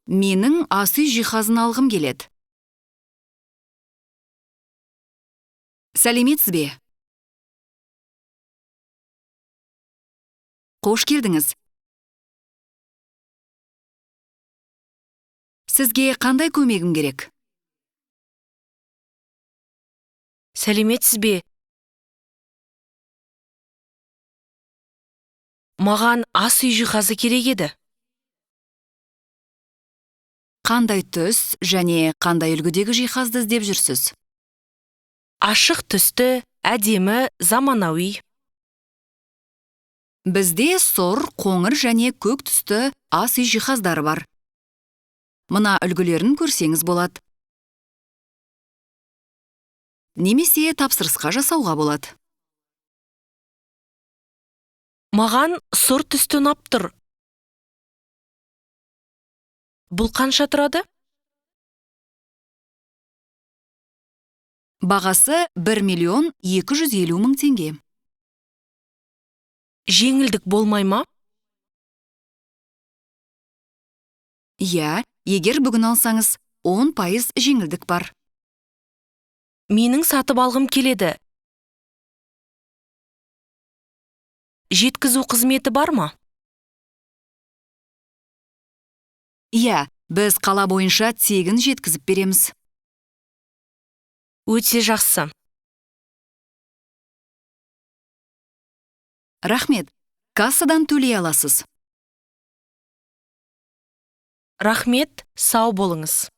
Менің ас үй жиһазын алғым келеді. Сәлеметсіз бе? Қош келдіңіз. Сізге қандай көмегім керек? Сәлеметсіз бе? Маған ас үй жиһазы керек еді. Қандай түс және қандай үлгідегі жиһазды іздеп жүрсіз? Ашық түсті, әдемі, заманауи. Бізде сұр, қоңыр және көк түсті ас үй жиһаздары бар. Мына үлгілерін көрсеңіз болады. Немесе тапсырысқа жасауға болады. Маған сұр түсті ұнап тұр. Бұл қанша тұрады? Бағасы 1 250 000 теңге. Жеңілдік болмай ма? Иә, егер бүгін алсаңыз, 10% жеңілдік бар. Менің сатып алғым келеді. Жеткізу қызметі бар ма? Иә, біз қала бойынша тегін жеткізіп береміз. Өте жақсы. Рахмет. Кассадан төлей аласыз. Рахмет, сау болыңыз.